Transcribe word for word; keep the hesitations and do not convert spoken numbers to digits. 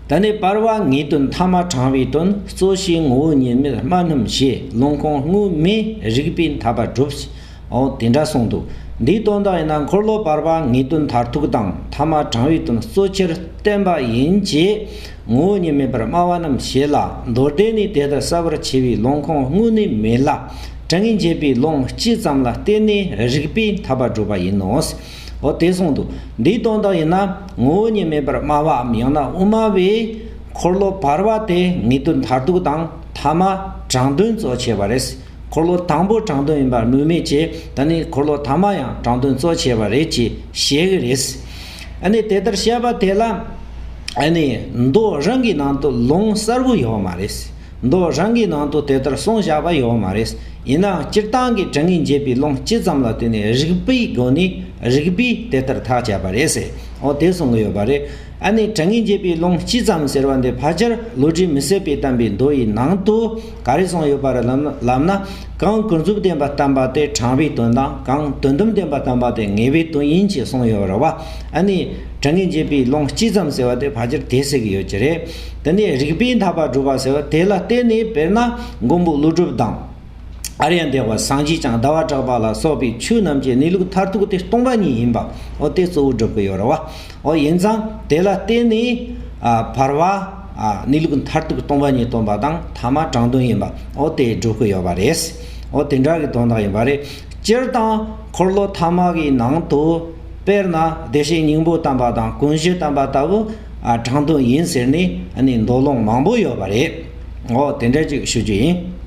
ད་ནི་བར་པ་ངེས་དོན་ཐ་མ་དྲང་བའི་དོན། རྩོད་བྱེད་ངོ་བོ་ཉིད་མེད་སྨྲ་རྣམས་ཞེས། ལུང་ཁུངས་དངོས་མེད་རིགས་པས་འཐད་པ་སྒྲུབ། འོ་དེ་འདྲ་གསུངས་འདུག་འདིའི་དོན་དག་ཡིན་ན། འཁོར་ལོ་བར་པ་ངེས་དོན་མཐར་ཐུག་དང་ཐ་མ་དྲང་བའི་དོན་རྩོད་ཕྱིར་བསྟན་པ་ཡིན་གྱི། ངོ་བོ་ཉིད་མེད་པར་སྨྲ་བ་རྣམས་ཞེས་ལ། མདོར་བསྟན་ནས་དེ་ལྟར་གསལ་བར་བྱེད་པའི་ལུང་ཁུངས་དངོས་གནས་མེད་ལ། དྲང་ངེས་འབྱེད་པའི་ལུང་སྤྱི་ཙམ་ལ་བརྟེན་ནས་རིགས་པས་འཐད་པ་སྒྲུབ་པ་ཡིན་ནོ། འོ་དེ་གསུངས་འདུག་འདིའི་དོན་དག་ཡིན་ན། ངོ་བོ་ཉིད་མེད་པར་སྨྲ་བའམ་ཡང་ན་དབུ་མ་བས་འཁོར་ལོ་བར་པ་དེ་ངེས་དོན་མཐར་ཐུག་དང་ཐ་མ་དྲང་དོན་གཙོ་ཆེ་བ་རེད། འཁོར་ལོ་དང་པོ་དྲང་དོན་ཡིན་པ་སྨོས་མེད་ཀྱི། ད་ནི་འཁོར་ལོ་ཐ་མ་ཡང་དྲང་དོན་གཙོ་ཆེ་བ་རེད་ཅེས་བཤད་གི་རེད། ཨ་ནི་དེ་ལྟར་བཤད་པ་དེ་ལ། ཨ་ནི་མདོ་རང་གི་ནང་དུ་ལུང་གསལ་བོ་ཡོད་མ་རེད། མདོ་རང་གི་ནང་དུ་དེ་ལྟར་གསུངས་བཞག་པ་ཡོད་མ་རེད། ཡིན་ནའང་སྤྱིར་བཏང་གི་དྲང་ངེས་འབྱེད་པའི་ལུང་སྤྱི་ཙམ་ལ་བརྟེན་ནས་རིགས་པའི་སྒོ་ནས་རིགས་པས་དེ་ལྟར་ཐག་བཅད་པ་རེད་ཟེར། འོ་དེ་གསུང་གི་ཡོད་པ་རེད། ཨ་ནི་དྲང་ངེས་འབྱེད་པའི་ལུང་སྤྱི་ཙམ་ཟེར་བ་འདི་ཕལ་ཆེར་བློ་གྲོས་མི་ཟད་པས་བསྟན་པའི་མདོ་ཡི་ནང་དུ་ག་རེ་གསུངས་ཡོད་པ་རེད་ལབ་ན། གང་ཀུན་རྫོབ་བདེན་པ་བསྟན་པ་དེ་དྲང་བའི་དོན་དང་། གང་དོན་དམ་བདེན་པ་བསྟན་པ་དེ་ངེས་པའི་དོན་ཡིན་ཅེས་གསུངས་ཡོད་པ་རེད་བ། ཨ་ནི་དྲང་ངེས་འབྱེད་པའི་ལུང་སྤྱི་ཙམ་ཟེར་བ་དེ་ཕལ་ཆེར་དེ་ཟེར་གི་ཡོད་ཀྱི་རེད། དེ་ནས་རིགས་པས་འཐད་པ་སྒྲུབ་པ་ཟེར་བ་དེ་ལ་བརྟེན་ནས། དཔེར་ན་མགོན་པོ་ཀླུ་སྒྲུབ་དང་། ཨཱརྱ་དེ་བ། སངས་རྒྱས་བསྐྱངས། ཟླ་བ་གྲགས་པ་ལ་སོགས་པའི་ཆོས་རྣམས་ཀྱི་གནས་ལུགས་མཐར་ཐུག་དེ་སྟོང་པ་ཉིད་ཡིན་པ། འོ་དེ་གཙོ་བོ་སྒྲུབ་ཀྱི་ཡོད་རེད་བ། འོ་ཡིན་ཙང་དེ་ལ་བརྟེན་ནས། ཨ་བར་པ། ཨ་གནས་ལུགས་མཐར་ཐུག་སྟོང་པ་ཉིད་སྟོན་པ་དང་ཐ་མ་དྲང་དོན་ཡིན་པ། འོ་དེ་སྒྲུབ་ཀྱི་ཡོད་པ་རེད། འོ་དེ་འདྲ་གི་དོན་དག་ཡིན་པ་རེད། སྤྱིར་བཏང་འཁོར་ལོ་ཐ་མ་གི་ནང་དུ། དཔེར་ན་བདེ་གཤེགས་སྙིང་པོ་བསྟན་པ་དང་ཀུན་གཞི་བསྟན་པ་ལྟ་བུ། ཨ་དྲང་དོན་ཡིན་ཟེར་ནས་ཨ་ནི་མདོ་ལུང་མང་པོ་ཡོད་པ་རེད། འོ་དེ་འདྲ་ཅིག་ཞུ་རྒྱུ་ཡིན།